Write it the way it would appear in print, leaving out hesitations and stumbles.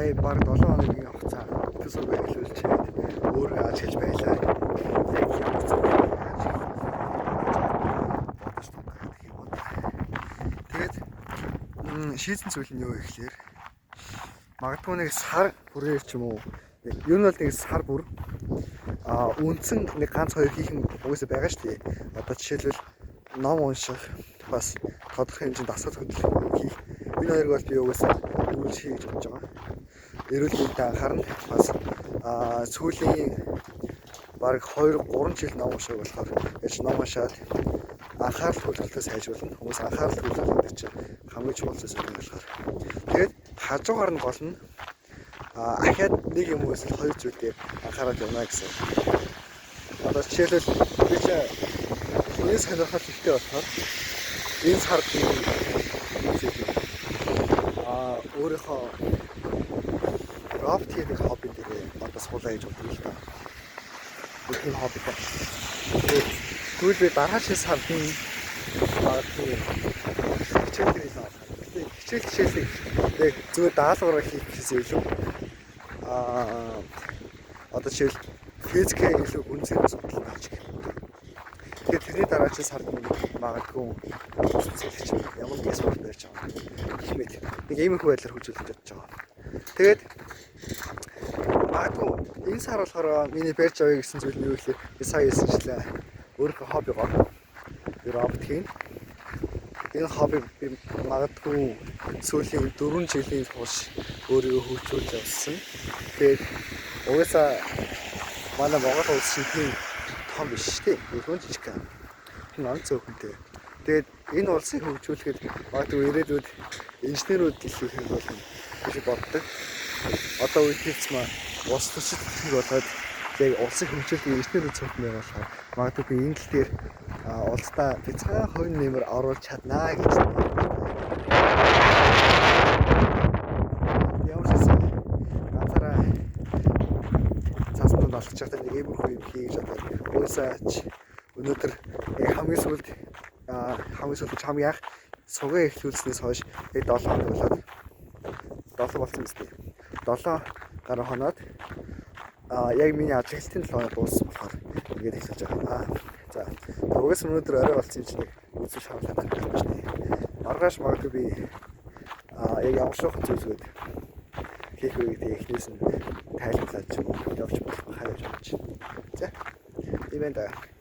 Сая бараг 7 хоногийн хугацаа эпизод эхлүүлчихэд өөрөө ажиглаж байлаа. Яг ямар зүйл бодож тунгаад гэх юм уу. Тэгээд шийдсэн зүйл нь юу вэ гэхээр магадгүй нэг сар бүрээр ч юм уу, ер нь бол нэг сар бүр үндсэн нэг ганц хоёр хийх юм угаасаа байгаа шүү дээ. Одоо жишээлбэл ном унших, бас тодорхой хэмжээнд дасгал хөдөлгөөн хийх. Энэ хоёрыг бол би угаасаа үргэлж хий гэж бодож байгаа. Эрүүл мэндэд анхаарна. Бас сүүлийн бараг 2 3 жил ном унших болохоор яаж ном уншаад анхаарал төвлөрөлтөө сайжруулна. Хүмүүс анхаарал төвлөрөл гэдэг чинь хамгийн чухал зүйлс гэдэг болохоор. Тэгээд хажуугаар нь гол нь ахиад нэг юм уу эсвэл хоёр зүйл дээр анхаарал явна гэсэн. Одоо жишээлбэл би чинь хүний сонирхол ихтэй болохоор энэ сард би өөрийнхөө робот хийдэг хобби дээр одоо суулаа гэж боддог л та. Тийм хоббитай. Тэгээд тэгвэл би дараагийн сард нь магадгүй хичээл дээр илүү анхаарна. Гэтэ хичээлийг яг зүгээр даалгавраа хийх гэсэн илүү одоо жишээл физикээ илүү үнцээр судлах гэж гэх юм. Тэгээд тэрний дараагийн сард нэг магадгүй цэлгч ямар нэг спорт барьж байгаа. Гэх мэт нэг иймэрхүү байдлаар хөгжүүлж бодож байгаа. Тэгээд магадгүй энэ сар болохоор миний барьж авъя гэсэн зүйл нь юу гэхээр би сая хэлсэнчлээ өөрийнхөө хоббигоо би робот хийн. Энэ хоббиг би магадгүй сүүлийн 4 жилийн турш өөрийгөө хөгжүүлж явсан. Тэгээд угаасаа манай Монгол улс чинь тийм том биш шүү дээ. Хүн жижиг. Тийм онц цөөхөнтэй. Тэгээд энэ улсыг хөгжүүлэхэд магадгүй ирээдүйд инженерүүд илүү хэрэг болно гэж боддог. Одоо үе хийцмаа улс төрчид хэрэг болгоод яг улсыг хөгжүүлэх инженерүүд цөөхөн байгаа болохоор магадгүй би энэ тал дээр улсдаа бяцхан хувь нэмэр оруулж чаднаа гэж. Ямар ч байсан ганцаараа цаасанд алхаж байхдаа нэг иймэрхүү юм хий гэж бодоод уусаач өнөөдөр яг хамгийн сүүлд хамгийн анх сугаа эхлүүлснээс хойш яг 7 хоног болоод 7 болсон биз дээ. 7 гаруй хоноод яг миний ажиглалтын 7 хоног дууссан болохоор ингээд эхлүүлж байгаа. За угаас өнөөдөр орой болсон юм чинь нэг үзүүш харуулах байхгүй шүү дээ. Маргааш магадгүй би яг ямар шуухан зүйлсүүд хийх вэ гэдэг эхнээс нь тайлбарлаад ч юм уу явж болох хаяа гэж бодож. За ийм байна да.